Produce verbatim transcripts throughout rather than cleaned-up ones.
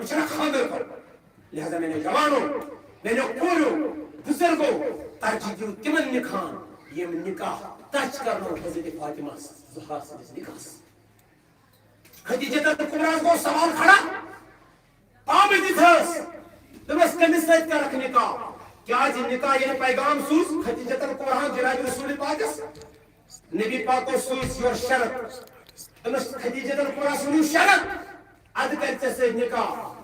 چھُنہ خانٛدر کرُن۔ لہذا میانیو جوانو، میانیو کوریو، بزرگو، ترجیح دِیِو تِمن نکاحن، یِم نکاح تچ کرنو حضرت فاطمہ زہرا سٕنٛدِس نکاحس۔ خدیجہ الکبریٰ ہس گوٚو سوال کھڑا، پامہٕ دِتھ ٲس۔ دوٚپمس، کٔمِس سۭتۍ کرکھ نکاح؟ کیازِ نکاح ییٚلہِ پیغام سوٗز خدیجہ الکبریٰ ہن جناب رسول پاکس، نبی پاکو سوٗز یورٕ شرط۔ دوٚپمس، خدیجہ الکبریٰ ہس ؤنِو شرط، ادٕ کرِ ژےٚ سۭتۍ نکاح۔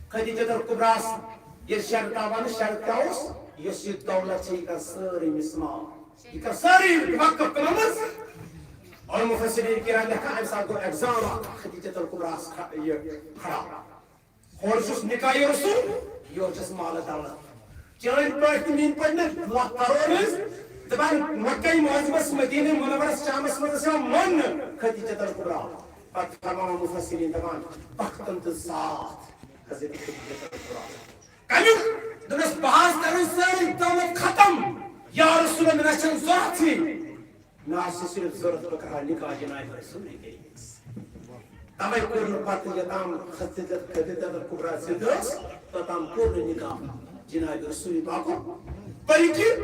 خدیجہ الکبریٰ ہس ییٚلہِ شرط آو وننہٕ، شرط کیٛاہ اوس؟ یۄس یہِ دولت چھِ، یہِ کر سٲرٕے مسمار۔ یہِ کر سٲری وقف کٔمن منٛز؟ اور مفسرین کرام لیکھان، امہِ ساتہٕ گوٚو ایگزام اکھ خدیجہ الکبریٰ ہس کھ-، یہِ کھڑا۔ ہورٕ چھُس نکاح رسول، یورٕ چھُس مال دولت۔ چٲنۍ پٲٹھۍ تہٕ میٲنۍ پٲٹھۍ نہٕ لکھ کرور ٲسۍ دپان مکہ معظمس، مدینہ منورس، شامس منٛز ٲسۍ یِوان ماننہٕ خدیجہ الکبریٰ۔ پتہٕ فرماوان مفسرین دپان، بختن تہٕ ذات حضرت خدیجہ الکبریٰ۔ کمیُک؟ دوٚپنس، بہٕ حظ کرٕ سٲرٕے دولت ختم، یا رسول اللہ، مےٚ نہ چھنہٕ ضروٗرتھٕے۔ مےٚ آسہِ صرف ضروٗرت، بہٕ کرٕ ہا نکاح جناب رسول کریٖمس۔ توے کوٚر نہٕ پتہٕ یوٚتام خدیجہ، خدیجہ الکبریٰ زِندٕ ٲس، توٚتام کوٚر نہٕ نکاح جناب رسول پاکُن۔ بلکہ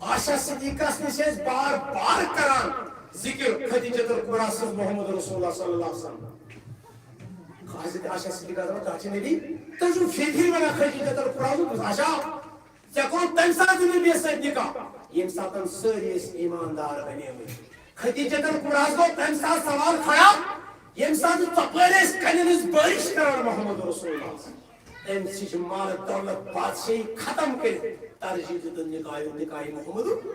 عائشہ صدیقہ نِش ٲسۍ بار بار کران ذکر خدیجہ الکبریٰ سٕنٛز محمد رسول اللہ صلی اللہ علیہ وسلم۔ حضرت عائشہ صدیقہ دپان، تۄہہِ چھِ نبی، تُہۍ چھِو فِکرِ ونان خدیجہ الکبریٰ سُنٛد، عائشہ، ژےٚ کوٚرُتھ تَمہِ ساتہٕ نبی سۭتۍ نکاح، ییٚمہِ ساتہٕ سٲری ٲسۍ ایماندار بنیمٕتۍ۔ خدیجہ الکبریٰ ہس گوٚو تَمہِ ساتہٕ سوال کھڑا، ییٚمہِ ساتہٕ ژۄپٲرۍ ٲسۍ کنٮ۪ن ہٕنٛز بٲرِش کران محمد رسول اللہ۔ أمۍ سٕنٛز مال دولت بادشاہی ختم کٔرِتھ ترجیح دیُتُن نکاح، نکاح محمد۔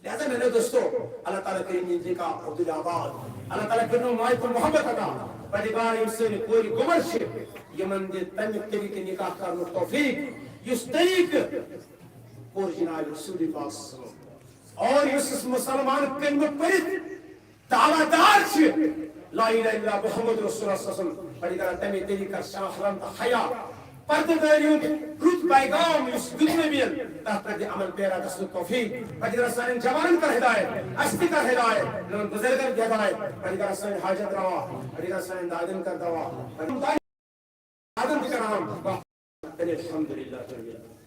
لہذا میانیو دوستو، اللہ تعالیٰ کٔرِن یہِ نکاح عبدالآباد۔ اللہ تعالیٰ کٔرِن ماے تہٕ محبت عطا۔ پروردگار، یِم سٲنۍ کورِ گوبر چھِ، یِمن دِ تَمہِ طریٖقہٕ نکاح کرنُک توفیق، یُس طریٖقہٕ کوٚر جناب رسول پاک صلی اللہ علیہ وسلم۔ اور یُس یُس مسلمان کلمہٕ پٔرِتھ دعویٰ دار چھِ لا الہ الا اللہ محمد رسول اللہ صلی اللہ علیہ وسلم، پروردگار، تَمے طریٖقہٕ کر شاہ رحم تہٕ حیا، پردٕ دٲری ہُنٛد رُت پیغام یُس دیُت نبیَن، تَتھ پٮ۪ٹھ دِ عمل پیرا گژھنُک توفیق۔ پروردگار، سانٮ۪ن جوانن کر ہدایت، اَسہِ تہِ کر ہدایت، یِمن بُزرگن تہِ ہدایت۔ پروردگار، سٲنۍ حاجت روا، پروردگار، سانٮ۪ن دادٮ۪ن کر دوا۔ دادٮ۪ن تہِ کر عام۔ الحمدللہ رب العالمین۔